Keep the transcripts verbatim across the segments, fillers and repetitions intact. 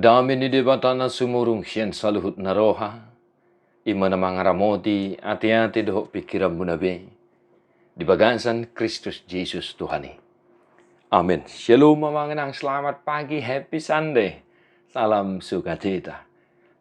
Dame ni Debata na sumurung sian saluhut na roha, i ma na mangaramoti ateate dohot pingkiranmuna be, di bagasan Kristus Jesus Tuhan i. Amen. Shalom, amang inang, selamat pagi, happy Sunday. Salam sukacita.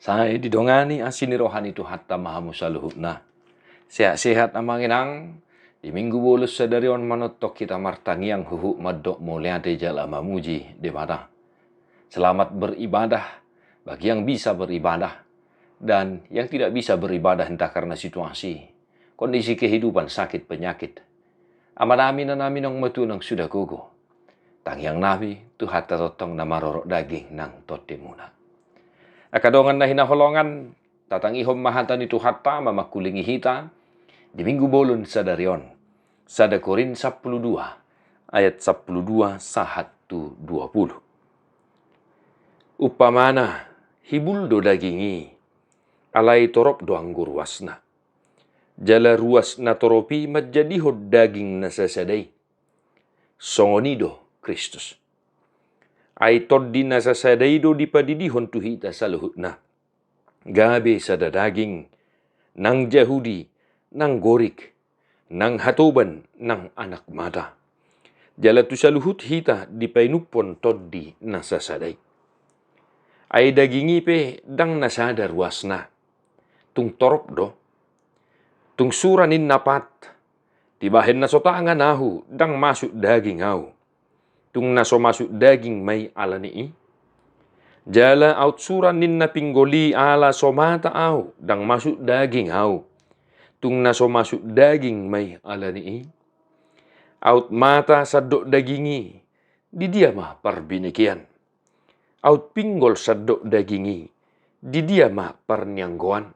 Sai didongani asi ni roha ni Tuhanta ma hamu saluhutna. Sehat-sehat, amang inang. Di minggu bolon sadari on manongtong hita martangiang, huhut mandok mauliate jala mamuji Debata. Selamat beribadah bagi yang bisa beribadah dan yang tidak bisa beribadah, entah karena situasi, kondisi kehidupan, sakit, penyakit. Amanami, inanami, naung matua, naung suda gogo, tangiangnami, Tuhanta tongtong na marorot daging nang tondimuna. Angka dongan na hinaholongan, tatangihon ma hata ni Tuhanta ma mangkulingi hita di minggu bolon sadari on. Sada Korint sampulu dua, ayat sampulu dua sahat tu dua pulu. Umpamana, hibul do daging i, alai torop do anggo ruasna. Jala ruas na torop i manjadihon daging na sasada i. Songon i do Kristus. Ai tondi na sasada i do dipadidihon tu hita saluhutna, gabe sada daging, nang Jahudi, nang Gorik, nang hatoban, nang anak mata. Jala tu saluhut hita dipainumhon tondi na sasada i. Ai daging i pe ndang na sada ruasna. Tung torop do. Tung sura ninna pat, dibahen na so tangan ahu, ndang masuk daging ahu. Tung na so masuk daging ma i ala ni i. Jala aut sura ninna pinggol i, ala so mata ahu, ndang masuk daging ahu. Tung na so masuk daging ma i ala ni i. Aut mata sandok daging i, di dia ma parbinekean? Aut pinggol sandok daging i, di dia ma parnianggoan?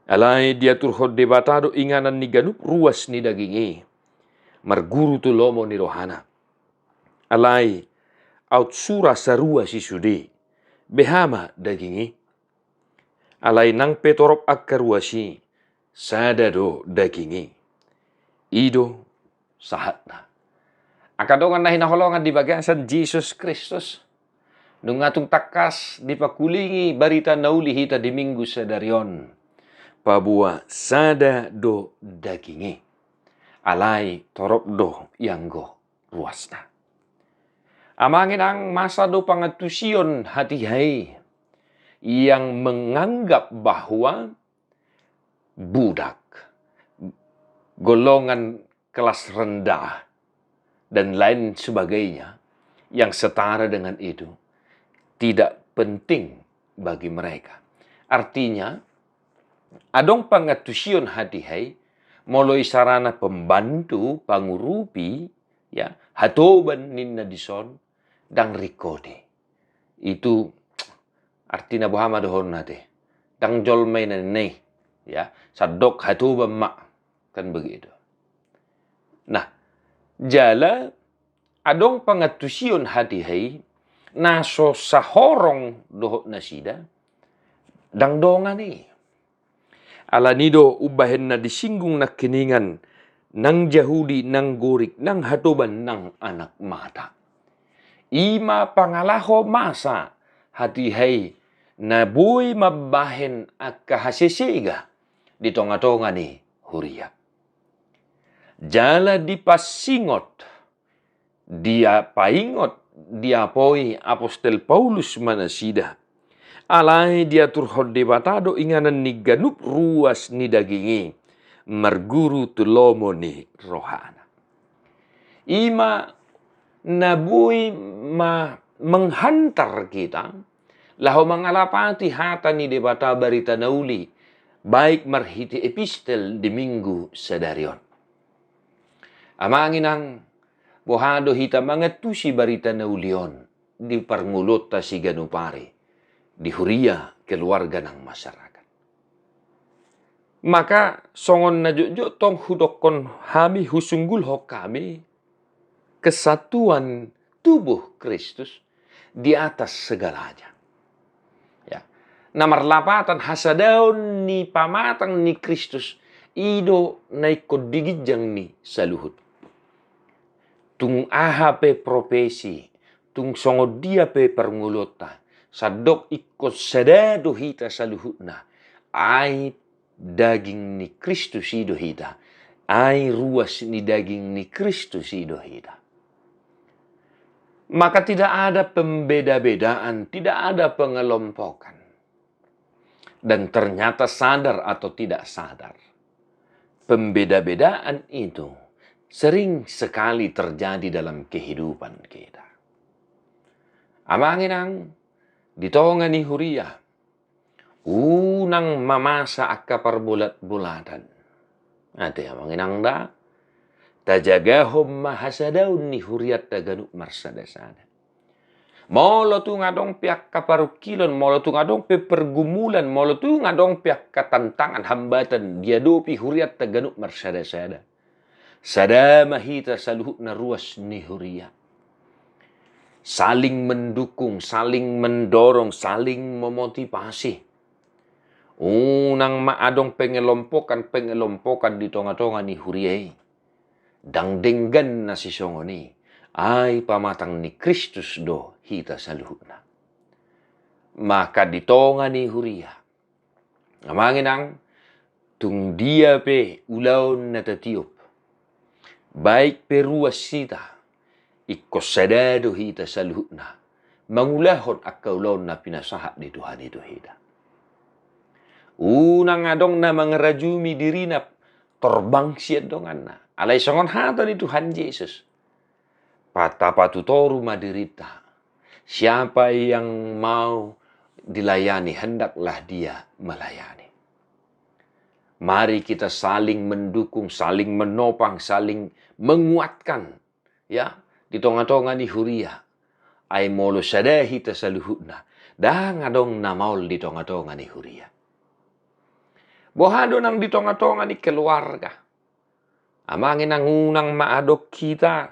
Alai diaturhon Debata do inganan ni ganup ruas ni daging i, marguru tu lomo ni rohana. Alai aut sura saruas i sude, beha ma daging i? Alai nang pe torop angka ruas i, sada do daging i. I do sahatna. Angka dongan na hinaholongan di bagasan Jesus Kristus, nunga tung tangkas dipangkulingi barita na uli hita di minggu sadari on. Paboa sada do daging i, alai torop do ianggo ruasna. Amang inang, masa do pangantusion hatiha i yang menganggap bahwa budak, golongan kelas rendah, dan lain sebagainya yang setara dengan itu tidak penting bagi mereka. Artinya, adong pangantusion hatiha i, molo isarana pembantu, pangurupi, ya, hatoban ninna dison, ndang ringkot i. Itu artina boha ma dohonna te. Ndang jolma i na ninna i. Ya, sandok hatoban ma. Kan begitu. Nah, jala adong pangantusion hatiha i, na so sahorong dohot nasida, ndang dongan i. Ala ni do umbahen na disinggung nangkiningan, nang Jahudi, nang Gorik, nang hatoban, nang anak mata. I ma pangalaho masa hatiha i na boi mambahen angka hasesega di tongatonga ni huria. Jala dipasingot, dipaingot, diapoi apostel Paulus ma nasida. Alai diaturhon Debata do inganan ni ganup ruas ni daging i, marguru tu lomo ni rohana. I ma na boi ma menghantar kita laho mangalapati hata ni Debata, barita na uli, baik marhite epistel di minggu sadari on. Amang inang, boha do hita mangantusi barita na uli on di parngoluonta siganup ari, di huria, keluarga nang masyarakat. Maka songon na jotjot tong hudokkon hami, husunggulhon hami, kesatuan tubuh Kristus di atas segalanya. Ya. Na marlapatan hasadaon ni pamatang ni Kristus, i do na ingkon di ginjang ni saluhut. Tung aha pe profesi, tung songon dia pe parngoluonta, sandok ingkon sada do hita saluhutna, ai daging ni Kristus i do hita, ai ruas ni daging ni Kristus i do hita. Maka tidak ada pembeda-bedaan, tidak ada pengelompokan. Dan ternyata sadar atau tidak sadar, pembeda-bedaan itu sering sekali terjadi dalam kehidupan kita. Amang inang, di tonga ni huria, unang ma masa angka parbolat-bolatan. Ate amang inang da, tajagahon ma hasadaon ni hurianta ganup marsada-sada. Molo tung adong pe angka parungkilon, molo tung adong pe pergumulan, molo tung adong pe angka tantangan, hambatan diadopi hurianta ganup marsada-sada, sada ma hita saluhutna ruas ni huria. Saling mendukung, saling mendorong, saling memotivasi. Unang ma adong pengelompokan-pengelompokan di tonga-tonga ni huria i. Ndang denggan na sisongon i, ai pamatang ni Kristus do hita saluhutna. Maka di tonga ni huria, amang inang, tung dia pe ulaon na tatiop, baik pe ruas hita, ingkon sada do hita saluhutna mangulahon angka ulaon na pinasahat ni Tuhan i tu hita. Unang adong na mangarajumi dirina torbang sian donganna. Alai songon hata ni Tuhan Jesus, patapatutoru ma dirinta. Siapa yang mau dilayani, hendaklah dia melayani. Mari kita saling mendukung, saling menopang, saling menguatkan, ya, di tonga-tonga ni huria. Ai molo sada hita saluhutna, ndang adong na maol di tonga-tonga ni huria. Boha do nang di tonga-tonga ni keluarga? Amang inang, unang ma adong hita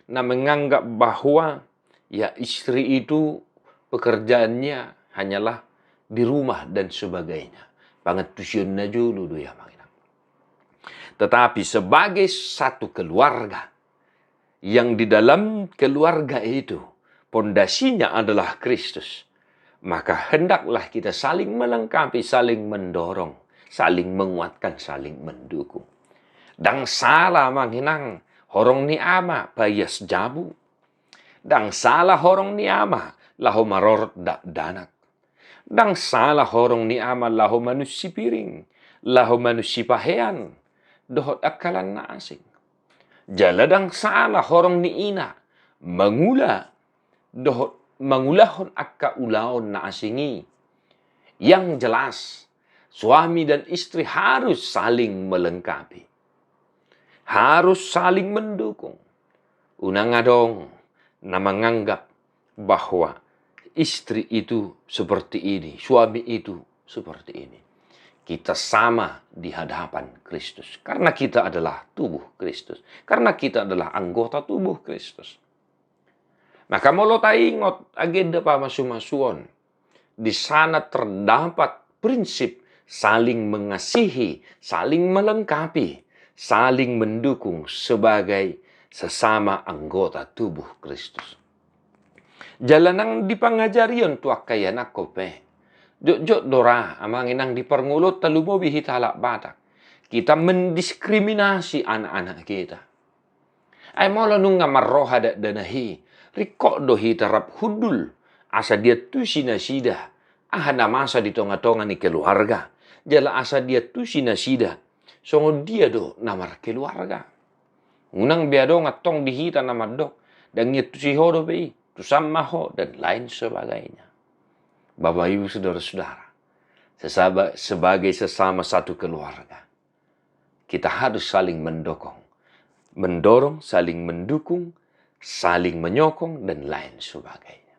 na menganggap bahwa, ya, istri itu pekerjaannya hanyalah di rumah dan sebagainya. Pangantusionna jolo do i, amang inang. Tetapi sebagai satu keluarga, yang di dalam keluarga itu pondasinya adalah Kristus, maka hendaklah kita saling melengkapi, saling mendorong, saling menguatkan, saling mendukung. Ndang sala, amang inang, horong ni ama paias jabu. Ndang sala horong ni ama laho marorot dakdanak. Ndang sala horong ni ama laho manunsi piring, laho manunsi pahean, dohot angka lan na asing. Jala ndang sala horong ni ina mangula dohot mangulahon angka ulaon na asing i. Yang jelas, suami dan istri harus saling melengkapi, harus saling mendukung. Unang adong na menganggap bahwa istri itu seperti ini, suami itu seperti ini. Kita sama di hadapan Kristus, karena kita adalah tubuh Kristus, karena kita adalah anggota tubuh Kristus. Maka molo taingot agenda pamasumasuon, di sana terdapat prinsip saling mengasihi, saling melengkapi, saling mendukung sebagai sesama anggota tubuh Kristus. Jala nang di pangajarion tu angka ianakhon pe, jotjot do ra, amang inang, di parngoluonta lumobi hita halak Batak, kita mendiskriminasi anak-anak kita. Ai molo nunga marroha dakdanak i, ringkot do hita rap hundul asa diantusi nasida aha na masa di tonga-tonga ni keluarga, jala asa diantusi nasida songon dia do na markeluarga. Unang be adong antong di hita na mandok, ndang iantusi ho dope i, tusan ma ho, dan lain sebagainya. Bapak Ibu, saudara-saudara, sesaba-, sebagai sesama satu keluarga, kita harus saling mendukung, mendorong, saling mendukung, saling menyokong, dan lain sebagainya.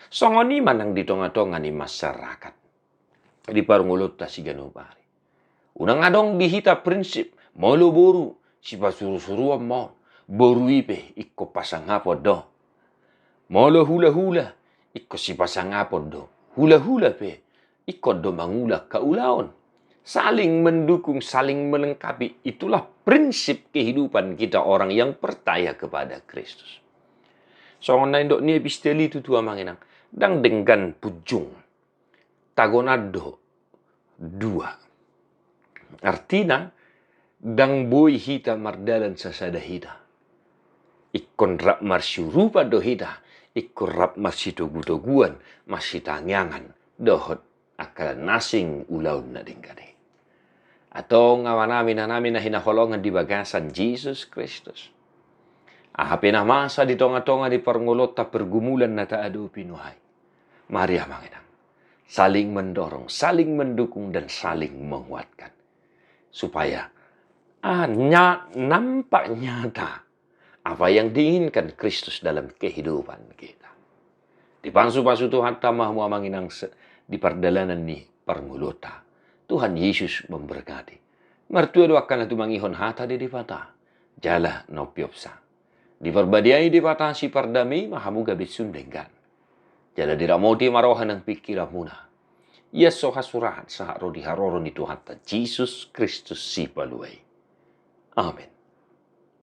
Songon i ma nang di tonga-tonga ni masyarakat, di parngoluonta siganup ari. Unang adong di hita prinsip, molo boru, sipasurusuruon ma on, boru i pe ingkon pasangapon do. Molo hulahula, ingkon sipasangapon do. Hulahula pe ingkon do mangula angka ulaon. Saling mendukung, saling melengkapi, itulah prinsip kehidupan kita orang yang percaya kepada Kristus. Songon na nidok ni epistel i tutu, amang inang, Ndang denggan punjung, tagonan do dua. Artina, ndang boi hita mardalan sasada hita. Ingkon rap marsiurupan do hita, ingkon rap marsitogutoguan, marsitangiangan dohot angka na asing ulaon na denggan i. Antong amanami, inanami na hinaholongan di bagasan Jesus Kristus, aha pe na masa di tongatonga ni parngoluonta, pergumulan na taadopi nuaeng, mari amang inang saling mendorong, saling mendukung, dan saling menguatkan, supaya, ah, nya-, nampak nyata apa yang diinginkan Kristus dalam kehidupan kita. Dipasupasu Tuhanta ma hamu amang inang se-, di pardalanan ni parngoluonta. Tuhan Yesus memberkati. Martua do angka na tumangihon hata ni Debata, jala na umpeopsa. Diparbadiai Debata sipardame i ma hamu gabe sun denggan. Jala diramoti ma roha nang pingkiranmuna, ia so hasurahan sahat ro di haroro ni Tuhanta Jesus Kristus Sipalua i. Amen.